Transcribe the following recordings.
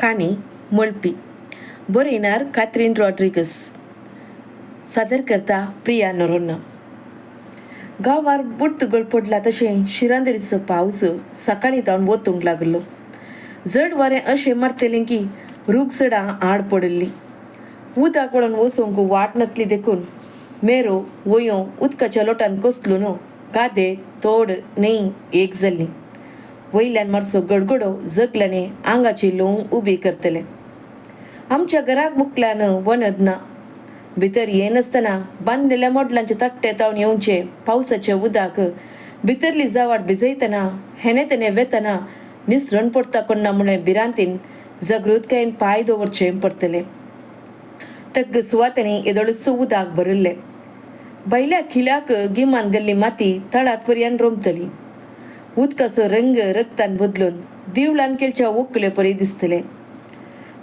काणी मळपी. बरयणार कात्रीन रॉड्रिगस. सादर करता प्रिया नोरोन्हा. गांवार बुडतगळ पडला तशें शिरांदरीचो पावस सकाळीं तावन वतूंक लागलो. जड वारें अशें मारतलें की रूख झडां आड पडिल्लीं. उदक वळोन वचूंक वाट नासली देखून मेरो वंयो उदकाच्या लोटान कोसलून गादे तोड न्हंय एक जाल्ली. वयल्यान मातसो गडगडो जगल्याने आंगाची ल्हंव उबी करतले. आमच्या घराक मुकल्यान वनद ना. भितर येनासतना बांदलेल्या मोडलांचे तट्टे तावन येवचे पावसाचे उदक भितरली जावाट भिजयतना हेणे तेणे वेतना निसरून पडटा कोण्णा म्हणलें भिरांतीन जागृतकायेन पांय दवरचे पडटले. तग्ग सुवातांनी येदोळूच उदक भरिल्लें. भायल्या खिल्याक गिमान गेल्ली माती तळात पर्यान रोमतली. उदकाचो रंग रक्तान बदलून दिवलान केळच्या वकले परी दिसतले.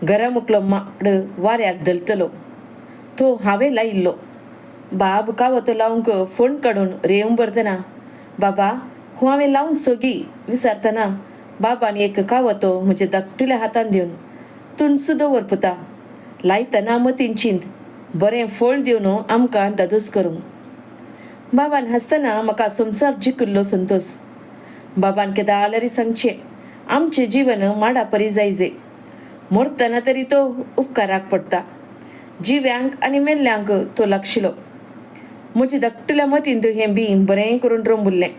घरा मुकलो माड वाऱ्याक धलतलो. तो हांवें लायिल्लो. बाब कावतो लावंक फोण काडून रेंव भरतना बाबा हो हांवें लावन सोगी विचारतना बाबान एक कावतो म्हज्या धाकटुल्या हातान दिवन तुनसो दवर पुता, लायतना मतीन चिंत, बरें फळ दिवन आमकां दादोस करूंक. बाबान हांसतना म्हाका संवसार जिखिल्लो संतोस. बाबान केदाल्यारी सांगचें, आमचें जिवन माडा परी जायजे, मरतना तरी तो उपकाराक पडटा. जिव्यांक आनी मेल्ल्यांक तो लागशिलो. म्हजे धाकटुल्या मतींत हें बी बरें करून रोंबुल्लें.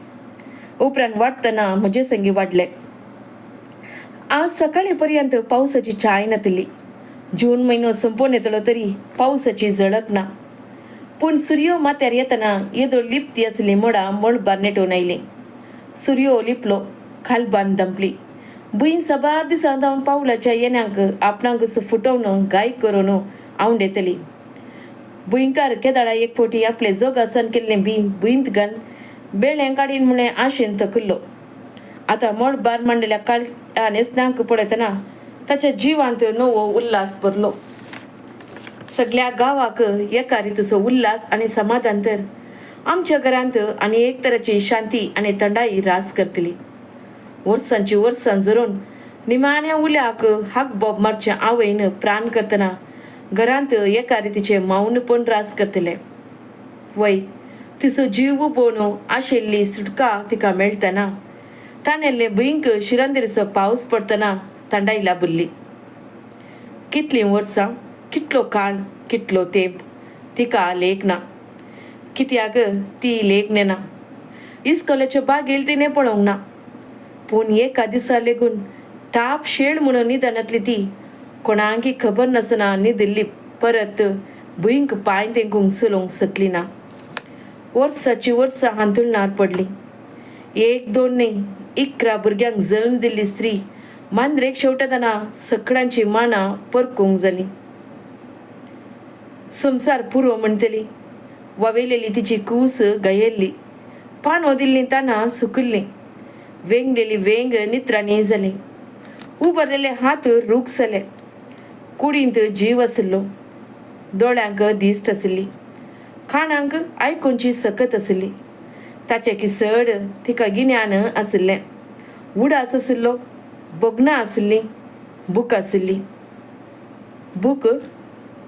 उपरांत वाडटना म्हजे संगी वाडलें. आज सकाळी पर्यंत पावसाची छाय नातली. जून म्हयनो सोंपोवन येतलो तरी पावसाची झळक ना. पूण सुर्यो माथ्यार येतना येदोळ लिपती आसली मोडां मळबार नेटून आयलीं. सुर्यो लिपलो, खालबान धांपली. भूंय साबार दिसां जावन पावलाच्या येण्यांक आपणाक फुटोवन गाय करून आंवडेतली. भुंयकार केदाळा एक फावटी आपले जोगासन केल्लें बी भुंयत घाल बेळें काडीन म्हणलें आशेन थकिल्लो. आतां मळबार मांडलेल्या काळ्या न्हेसणांक पळयतना ताच्या जिवांत नवो उल्हास भरलो. सगळ्या गांवाक एका रितीचो उल्हास आनी समाधान तर आमच्या घरांत आनी एक तराची शांती आनी थंडाई रास करतली. वर्सांची वर्सां झरून निमाण्या उल्याक हाक बोब मारचे आवयन प्राण करतना घरांत एका रितीचें मौनपण राज करतलें. वय तिचो जीव उबोवन आशिल्ली सुटका तिका मेळटना ताणेल्ले भुंयक शिरंदिरीचो पावस पडटना थंडायला बुल्ली. कितलीं वर्सां, कितलो काळ, कितलो तेंप तिका लेख ना. कित्याक ती लेख नेना. इस्कोलाच्यो बागेल तिणें पळोवंक ना. पूण एका दिसा लेगून ताप शेळ म्हणून निदानांतली ती कोणाकी खबर नासतना न्हिदिल्ली परत भुंयक पांय तेंकूंक चलोवंक शकली ना. वर्साची वर्सां हांतुळणार पडलीं. एक दोन न्हय, 11 भुरग्यांक जल्म दिल्ली स्त्री मांद्रेक शेवटतना सकडांची मानां परकूंक जालीं. संवसार पुरो म्हणटली. वावेलेली तिची कूस गयेल्ली, पानो दिल्लीं तानां सुकिल्लीं, वेंगलेली वेंग नित्राणी जाली, उबारलेले हात रूख जाले. कुडींत जीव आशिल्लो, दोळ्यांक दिश्ट आशिल्ली, कानांक आयकुची सकत आशिल्ली. ताचें की चड तिका गिन्यान आशिल्लें, उडास आशिल्लो, भोगणां आशिल्लीं, भूक आशिल्ली. भूक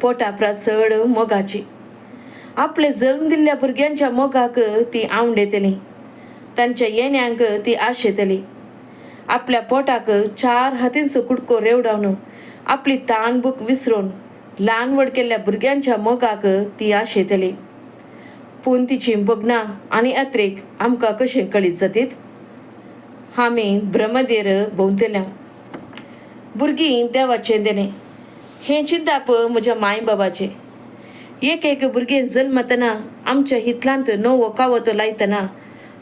पोटा परस चड मोगाची. आपले जल्म दिल्ल्या भुरग्यांच्या मोगाक ती आंवडेतली, तांच्या येण्यांक ती आशेतली. आपल्या पोटाक चार हातींचो कुडको रेवडावन आपली तान भूक विसरून ल्हान व्हड केल्ल्या भुरग्यांच्या मोगाक ती आशेतली. पूण तिची भोगणां आनी अत्रेक आमकां कशें कळीत जातीत? आमी ब्रह्मदेर भोंवतल्या. भुरगीं देवाचें देणें हें चिंताप म्हज्या माय बाबाचें. एक एक भुरगें जल्मतना आमच्या हितलांत नवो कावतो लायतना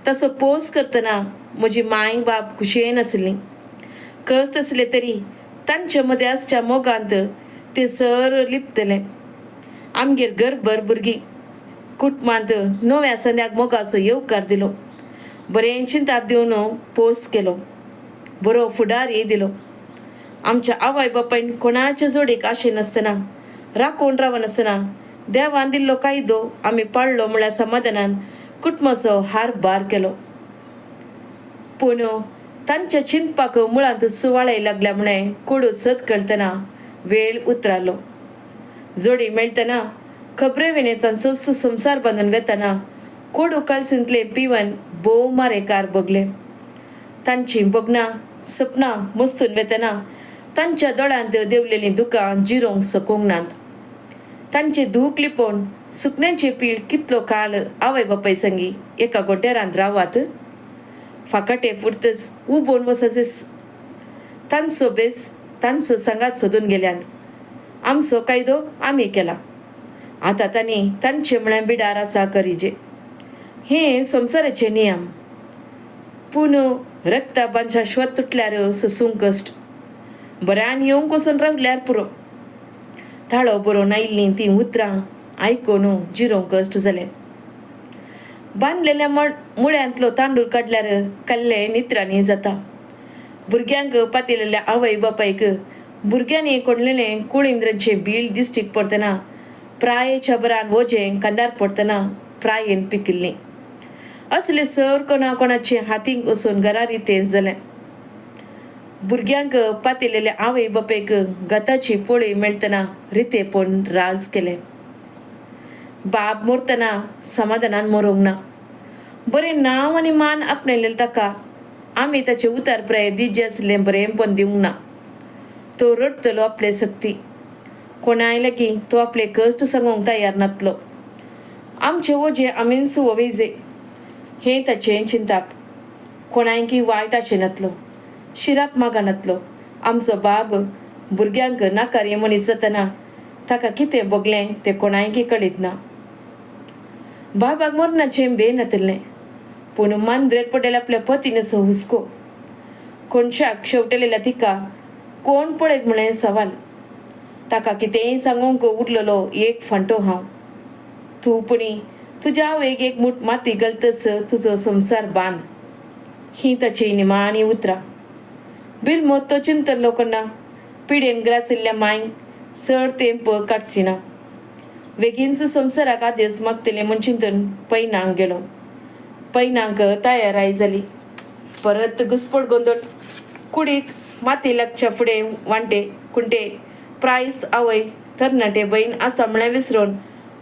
तसो पोस करतना म्हजी माय बाब खुशयेन आसलीं. कश्ट आसले तरी तांचे मदें आसच्या मोगांत तें सर लिपतलें. आमगेर घरभर भुरगीं. कुटुंबांत नव्या संद्याक मोगाचो येवकार दिलो. बरें चिंताप दिवन पोस केलो. बरो फुडारय दिलो. आमच्या आवय बापायन कोणाच्या जोडीक आशे नासतना, राखून रावनासतना देवान दिल्लो कायदो आमी पाळ्ळो म्हळ्यार समाधानान कुटुंबाचो हार बार केलो. पूण तांच्या चिंतपाक मुळांत सुवाळाय लागल्या म्हणे कोडू सत कळतना वेळ उतरालो. जोडी मेळटना खबरे विणे तांचोच संवसार बांदून वेतना कोडू कळसींतले पिवन भोव मारेकार भोगले. तांचीं भोगणां सपनां मस्तून वेतना तांच्या दोळ्यांत देंवलेलीं दुकां जिरोवंक सकूंक नात. तांचे दूख लिपोवन सुकण्यांचे पीळ कितलो काळ आवय बापाय संगी एका गोट्यारांत रावात? फाकाटे फुटतच उबोवन वचचे. तांचो बेस तांचो सांगात सोदून गेल्यात. आमचो कायदो आमी केला, आतां तांणी तांचे म्हळ्यार बिडार आसा करिजे. हे संवसाराचे नियम. पूण रक्ता शाश्वत तुटल्यार सोसूंक कश्ट. बऱ्यान येवंक वचून रावल्यार पुरो. ताळो बरोवन आयिल्लीं तीं उतरां आयकून जिरोवंक कश्ट जालें. बांदलेल्या मुळ्यांतलो तांदूळ काडल्यार कल्ले नित्रांनी जाता. भुरग्यांक पातिलेल्या आवय बापायक भुरग्यांनी कोणलेलें कुळिंद्रांचें बील दिश्टीक पडटना, प्रायेच्या बरान वजें कांदार पडटना प्रायेन पिकिल्लीं असले सर कोणा कोणाचे हातींक वचून घरा रितें जालें. भुरग्यांक पातिलेल्या आवय बापायक गताची पोळी मेळटना रितेपण राज केलें. बाब मरतना समाधानान मरोंक ना. बरें नांव आनी मान आपणायलेलें ताका आमी ताचें उतार प्राय दिजे आसलें बरेंपण दिवंक ना. तो रडटलो आपले सक्ती. कोणाय लागीं तो आपले कश्ट सांगूंक तयार नातलो. आमचें वजें आमीच ववेजे हें ताचें चिंताप. कोणायकी वायट आशिनातलो, शिराप मागनातलो. आमचो बाब भुरग्यांक नाकारी मनीस जातना ताका कितें भोगलें तें कोणायकी कळीत ना. बाबाक मरणाचें भंय नातिल्लें, पूण मांद्रेर पडलेल्या आपल्या पतीनेचो हुस्को. कोनशाक शेवटलेल्या तिका कोण पळयत म्हळें सवाल. ताका कितेंय सांगूंक उरलेलो एक फांटो हांव. तूं पुणी तुज्या आवयक एक मूठ माती घालतच तुजो संवसार बांद, हीं ताचीं निमाणीं उतरां. बिरमो तो चिंतल्लो कोणा पिडेन ग्रासिल्ल्या मांयक चड तेंप काडची ना. बेगीनच संवसाराक आदेस मागतलें म्हूण चिंतून पैनांक गेलो. पैनांक तयाराय जाली. परत घुसपट गोंदळ. कुडीक माती लागच्या फुडें वांटे कुंटे प्रायस आवय तरणाटे बहीण आसा म्हळें विसरून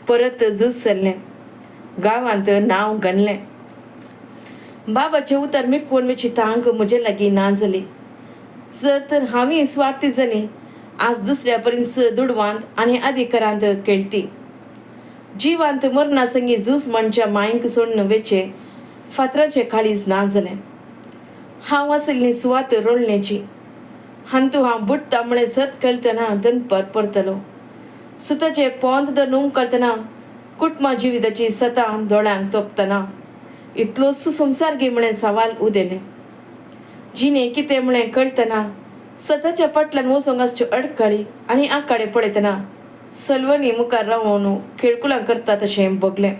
परत झूज चल्लें. गांवांत नांव गणलें. बाबाचें उतर मिकवून वचची तांक म्हजे लागीं ना जाली. जर तर हांवूय स्वार्थी जालीं, आज दुसऱ्या परीस दुडवांत आनी अधिकारांत खेळती. जिवांत मरणा संगी झूज म्हणच्या मांयक सोडून वेचें फातराचें काळीज ना जालें. हांव आशिल्ली सुवात रोळणेची. हांतू हांव बुडटा म्हळें सत कळटना दनपार परतलो. सुताचें पोंत धरून कळटना कुटुंबा जिविताची सतां दोळ्यांक तोपतना इतलोच संवसार गे म्हळें सवाल उदेलें. जिणें कितें म्हळें कळटना सताच्या फाटल्यान वचोंक आसच्यो अडखळी आनी आखाडे पळयतना सलवणी मुखार रावन खेळकुलां करता तशें भोगलें.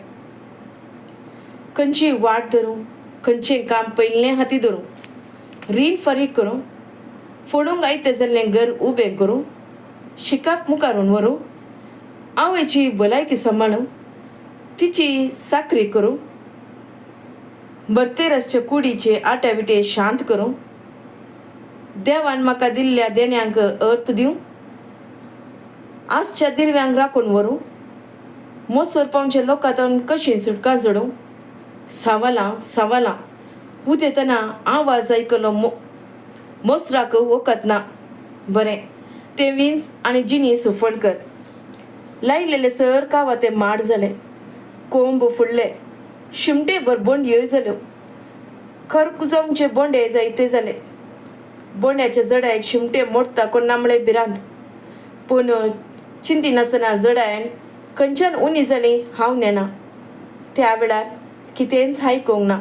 खंयची वाट धरूं, खंयचें काम पयलें हाती धरूं, रीण फारीक करूं, फोडूंक आयतें जाल्लें घर उबें करूं, शिकाप मुखारून व्हरूं, आवयची भलायकी सांबाळूं, तिची चाकरी करूं, भरतेर आसचे कुडीचे आट्याविटे शांत करूं, देवान म्हाका दिल्ल्या देण्यांक अर्थ दिवं, आसच्या दिरव्यांक राखून व्हरूं, मोसोर पावचे लोकांतून कशी सुटका जोडूं. सवालां सवालां उदेतना आवाज आयकलो. मोसराक वखद ना. बरें तें विंच आनी जिणी सुफळ कर. लायलेले सर कावाते माड जाले, कोंब फुडले, शिमटेभर बोंडयोय जाल्यो. खर जावचे बोंडे जायते जाले. बोंड्याच्या जडायक शिमटे मोडटा कोण्णा म्हळे भिरांत. पूण चिंतिनासतना जडायन खंयच्यान उणी जाली हांव नेणा. त्या वेळार कितेंच आयकूंक ना,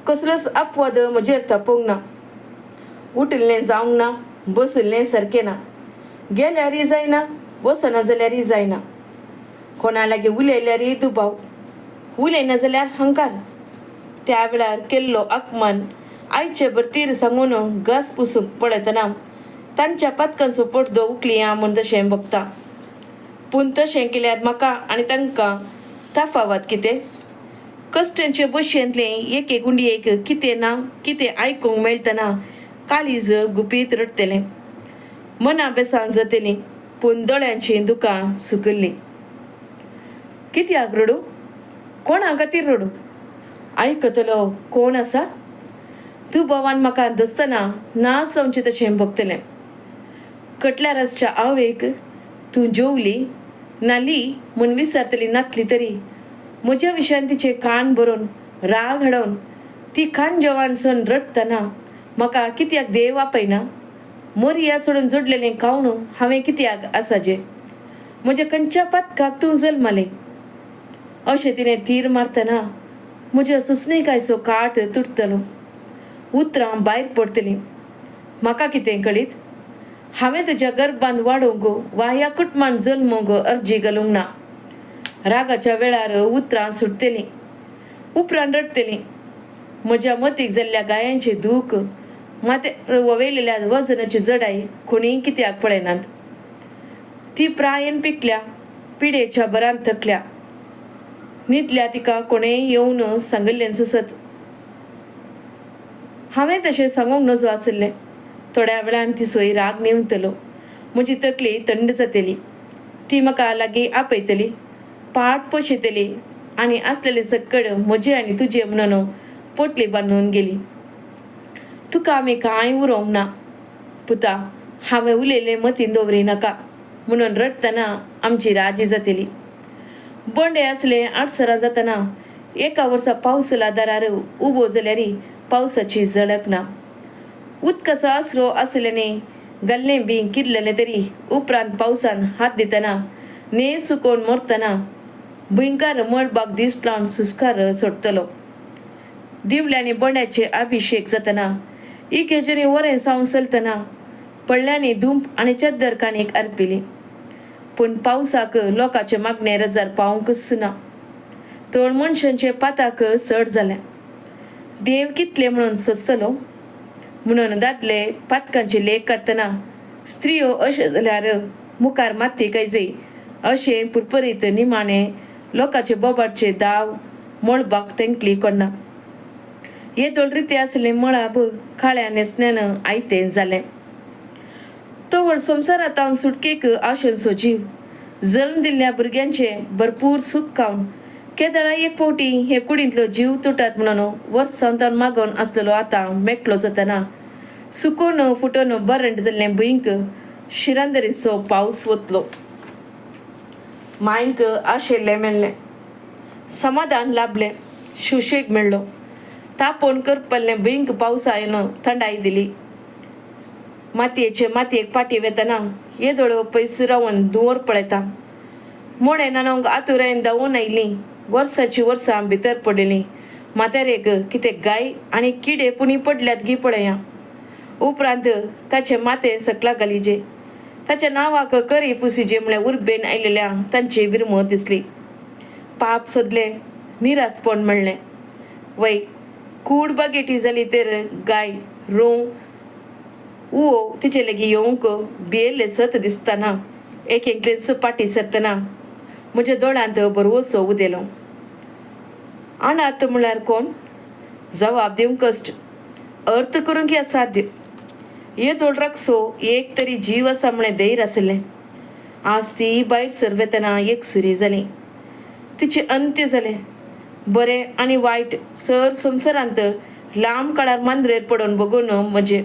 कसलोच अपवाद म्हजेर तपोवंक ना. उठिल्लें जावंक ना, बशिल्लें सारकें ना, गेल्यारय जायना, वचना जाल्यारय जायना. कोणा लागीं उलयल्यारय दुबाव, उलयना जाल्यार हंकार. त्या वेळार केल्लो अपमान आयचे भरतीर सांगून घास पुसूंक पळयतना तांच्या पातकांचो पडदो उखलिया म्हूण तशें भोगता. पूण तशें केल्यार म्हाका आनी तांकां तफावत कितें? कश्टांचे बशयेंतलें एके गुंडयेक कितें ना कितें आयकूंक मेळटना काळीज गुपीत रडटलें. मना बेसां जातलीं पूण दोळ्यांचीं दुकां सुकिल्लीं. कित्याक रडूं? कोणा खातीर रडूं? आयकतलो कोण आसा? दुबावान म्हाका दसतना ना जावचें तशें भोगतलें. कटल्यार आसच्या आवयक तूं जेवली न्हाली म्हूण विचारतली नातली तरी म्हज्या विशयान तिचे कान भरून राग हाडून ती खांजेवान सून रडटना म्हाका कित्याक देव आपयना? मोरया सोडून जोडलेलें खावन हांवें कित्याक आसाजें? म्हज्या खंयच्या पातकाक तूं जल्मलें? अशें तिणें तीर मारतना म्हज्या सुसणीकायचो काट तुटतलो. उतरां भायर पडटलीं. म्हाका कितें कळीत? हांवें तुज्या गर्भांत वाडोवंक वा ह्या कुटुंबांत जल्मूंक अर्जी घालूंक ना. रागाच्या वेळार उतरां सुटतलीं. उपरांत रडटलीं. म्हज्या मतीक जाल्ल्या गायांचें दूख, माथ्यार वळयलेल्या वजनाची जडाय कोणीय कित्याक पळयनात? ती प्रायेन पिकल्या, पिडेच्या भरान थकल्या. न्हिदल्या तिका कोणेंय येवन सांगिल्लें सत. हांवें तशें सांगूंक नजो आशिल्लें. थोड्या वेळान तिचोय राग न्हिवतलो. म्हजी तकली थंड जातली. ती म्हाका लागीं आपयतली, पाट पोशेतली आनी आसलेलें सक्कड म्हजें आनी तुजें म्हणून पोटली बांदून गेली. तुका आमी कांय उरोवंक ना पुता, हांवें उलयलें मतीन दवरी नाका म्हणून रडटना आमची राजी जातली. बोंडे आसले आडसरां जातना एका वर्सा पावसला दारार उबो जाल्यार पावसाची झडक ना. उदकाचो आसरो आसलेलें घाल्लें बी किरलेलें तरी उपरांत पावसान हात दितना न्हेस सुकोवन मरतना भुंयकार मळबाक दीस लावन सुस्कार सोडटलो. दिवल्यांनी बोंड्याचे अभिशेक जातना इगर्जेनी वरें सावन चलतना पडल्यांनी धूप आनी चद्दर काणीक अर्पिली. पूण पावसाक लोकांचे मागणें रजार पावूंकच ना. तोळ मनशांचे पाताक चड जालें. देव कितले म्हणून सोंसतलो? म्हणून दादले पातकांचे लेख काडटना स्त्रियो अशें जाल्यार मुखार माती कायजे अशें पुरपुरीत निमाणें लोकांचे बोबाटचे दाव मळबाक तेंकली कोण्णा. येदोळ रितें आसलें मळाब काळ्या न्हेसण्यान आयतें जालें. तवळ संवसारांत सुटकेक आशेनचो जीव जल्म दिल्ल्या भुरग्यांचें भरपूर सूख खावन केदळा एक फावटी हे कुडींतलो जीव तुटत म्हणून वर्सां तावन मागोवन आसलेलो आतां मेकळो जातना सुकून फुटून बरंट जाल्लें भुंयक शिरांदरीचो पावस वतलो. मांयक आशिल्लें मेळ्ळें, समाधान लाभलें, सुशेग मेळ्ळो. तापोवन करपल्लें भुंयक पावसान थंडाय दिली. मातयेचे मातयेक फाटीं वेतना येदोळ पयस रावन धुंवर पळयता. मोडें न्हाणोवंक आतुरायेन धांवून आयलीं. वर्साचीं वर्सां भितर पडिल्लीं. म्हातारेक कितें गाय आनी किडे पुणी पडल्यात गी पळया. उपरांत ताचें माथें सकला घालिजे. ताच्या नांवाक करी पुसिजे म्हळ्यार उर्बेन आयलेल्या तांची बिरमत दिसली. पाप सोदलें, निरासपण म्हणलें. वय, कूड बागेटी जाली तर गाय, रोंव, उवो तिचे लागीं येवंक भियेल्लें सत दिसतना एक एकलेच फाटीं सरतना म्हज्या दोळ्यांत भरवंसो उदेलो. अनाथ म्हळ्यार कोण? जबाब दिवंक कश्ट, अर्थ करूंक असाध्य. येदोळ राखसो एक तरी जीव आसा म्हळें धैर्य आशिल्लें. आज ती भायर सरवेतना एक सुरी जाली. तिचें अंत्य जालें. बरें आनी वायट सर संवसारांत लांब काळार मांद्रेर पडून बगून म्हजें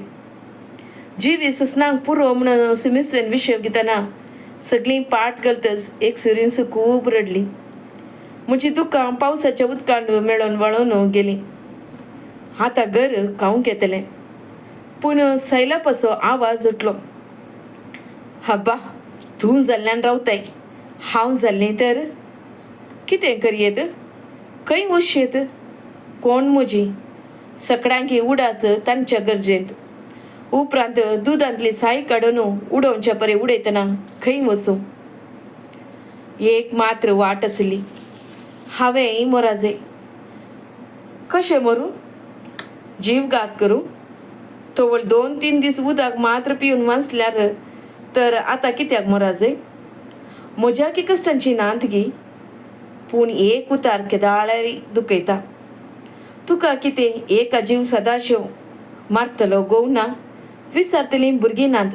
जिवीत ससनाक पुरो म्हणून सिमिस्त्रेन विशय घेतना सगळीं पाट घालतच एक सुरींस खूब रडली. म्हजी दुकां पावसाच्या उदकान मेळून व्हाळून गेलीं. आतां घर खावंक येतलें. पूण सैलापाचो आवाज उठलो. हब्बा, तूं जाल्ल्यान रावताय, हांव जाल्लें तर कितें करयेत? खंय वचयेत? कोण म्हजी? सकडांकी उडास तांच्या गरजेंत. उपरांत दुदांतली साय काडून उडोवच्या परी उडयतना खंय वचूं? एक मात्र वाट आसली. हांवेंय मोराजे. कशें मरूं? जीवघात करूं? तवळ 2-3 दीस उदक मात्र पिवन वाचल्यार तर आतां कित्याक मोराजे? म्हज्या की कश्टांची नात गी? पूण एक उतार केदाळाय दुखयता. तुका कितें एक अजीव सदाशिव मारतलो घोव ना, विसरतलीं भुरगीं नात.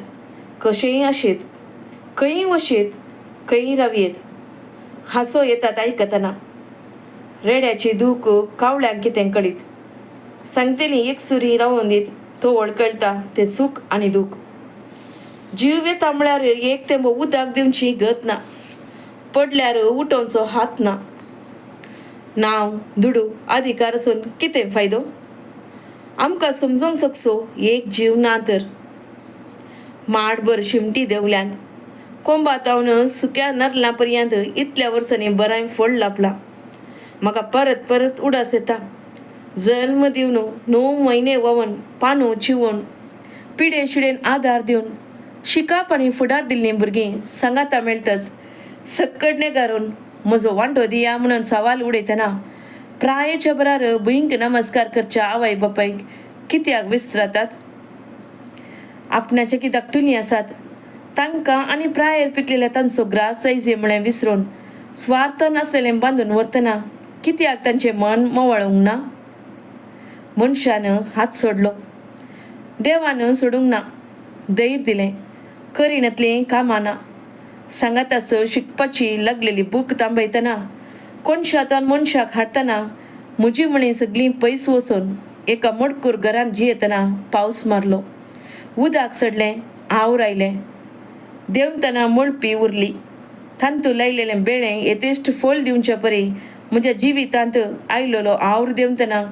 कशेंय आशेत, खंयीय वशेत, खंयीय रावयेत. हांसो येतात आयकतना. रेड्याची दूख कावळ्यांक कितें कळीत. सांगतलीं एकसुरी रावोन दीत तवळ कळटा तें सूख आनी दूख. जीव येता म्हळ्यार एक थेंबो उदक दिवची गत ना, पडल्यार उठोवचो हात ना. नांव, दुडू, अधिकार आसून कितें फायदो? आमकां समजूंक शकसो एक जीव ना तर. माडभर शिमटी देंवल्यात. कोंबातावन सुक्या नारला पर्यंत इतल्या वर्सांनी बरें फळ लाबलां. म्हाका परत परत उडास येता. जल्म दिवन 9 म्हयने व्हांवन पानो चिवोवन पिडे शिडेन आदार दिवन शिकाप आनी फुडार दिल्लीं भुरगीं सांगाता मेळटच सक्कडणे घालून म्हजो वांटो दिया म्हणून सवाल उडयतना प्रायेच्या बरार भुंयक नमस्कार करच्या आवय बापायक कित्याक विसरतात? आपणाचे कित्याक धाकटुलीं आसात तांकां आनी प्रायेर पिकलेल्या तांचो ग्रास जायजे म्हळें विसरून स्वार्थान आसलेलें बांदून व्हरतना कित्याक तांचें मन मोवाळूंक ना? मनशान हात सोडलो, देवान सोडूंक ना. धैर्य दिलें, करिनातलीं कामां ना. सांगाताच शिकपाची लागलेली भूक थांबयतना कोनशांतल्यान मनशाक हाडटना म्हजी म्हणी सगलीं पयस वचून एका मडकूर घरांत जियेतना पावस मारलो, उदक चडलें, आवर आयलें. देंवतना मळपी उरली. तांतू लायलेलें बेळें येथेश्ट फळ दिवचे परी म्हज्या जिवितांत आयलेलो आवर देंवतना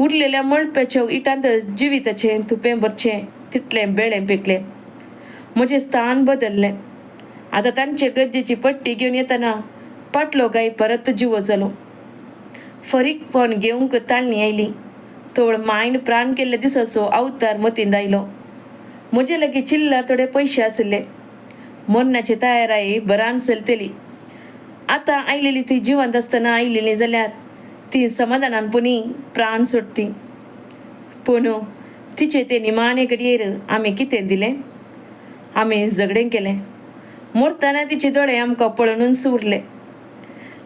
उरलेल्या मळप्याच्या इटांत जिविताचें तुपें भरचें तितलें बेळें पिकलें. म्हजें स्थान बदल्लें. आतां तांचे गरजेची पट्टी घेवन येतना पाटलो गाय परत जिवो जालो. फरीकपण घेवंक ताळणी आयली. तवळ मायन प्राण केल्ल्या दिसाचो अवतार मतींत आयलो. म्हजे लागीं चिल्लर थोडे पयशे आशिल्ले. मरणाची तयाराय बरान चलतली. आतां आयलेली ती जिवंत आसतना आयलेली जाल्यार ती समाधानान पुणी प्राण सोडटी. पूण तिचे ते निमाणे घडयेर आमी कितें दिलें? आमी झगडें केलें. मरतना तिचे दोळे आमकां पळोवनूच उरले.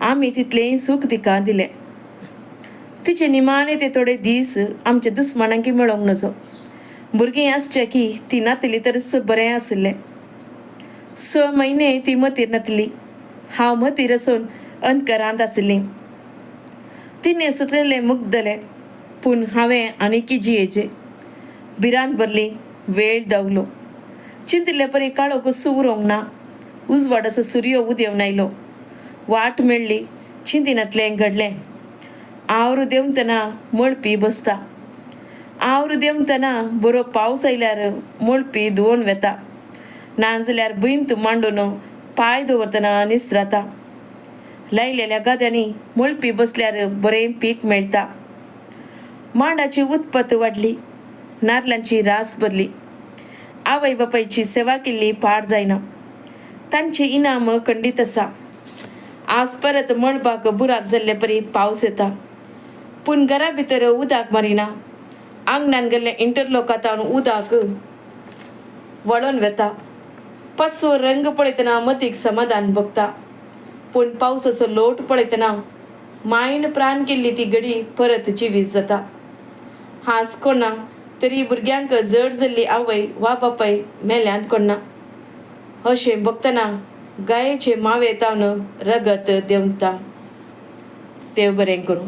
आमी तितलेंय सूख तिका दिलें. तिचे निमाणे ते थोडे दीस आमच्या दुस्मानांकी मेळोंक नजो. भुरगीं आसचे की ती नातली तरच बरें आशिल्लें. 6 म्हयने ती मतीर नातली. हांव मतीर आसून अंधकारांत आशिल्लीं. तिणें सुचलेलें मुगदलें, पूण हांवें आनीकी जियेचें. भिरांत भरली, वेळ धांवलो. चिंतिल्ले परी काळोख कसो उरोंक ना. उजवाडाचो सुर्यो उदेवन आयलो. वाट मेळ्ळी, चिंतिनातलें घडलें. आवरो देंवतना मळपी बसता. आवरो देंवतना बरो पावस आयल्यार मळपी धुवन वेता. नाजाल्यार भुंयत मांडून पांय दवरतना निसरता. लायलेल्या गाद्यांनी मळपी बसल्यार बरें पीक मेळटा. मांडाची उत्पत्त वाडली, नारलांची रास भरली. आवय बापायची सेवा केल्ली पाड जायना. तांचें इनाम खंडीत आसा. आज परत मळबाक बुराक जाल्ले परी पावस येता, पूण घरा भितर उदक मारिना. आंगणान गेल्ले इंटरलॉकांत उदक वळोन वेता. पाचवो रंग पळयतना मतीक समाधान भोगता, पूण पावसाचो लोट पळयतना मायन प्राण केल्ली ती घडी परत जिवीत जाता. हांस कोणा तरी भुरग्यांक जड जाल्ली आवय वा बापाय मेल्यांत कोणा अशें भोगतना गायेचे मावे तावन रगत देंवता. देव बरें करूं.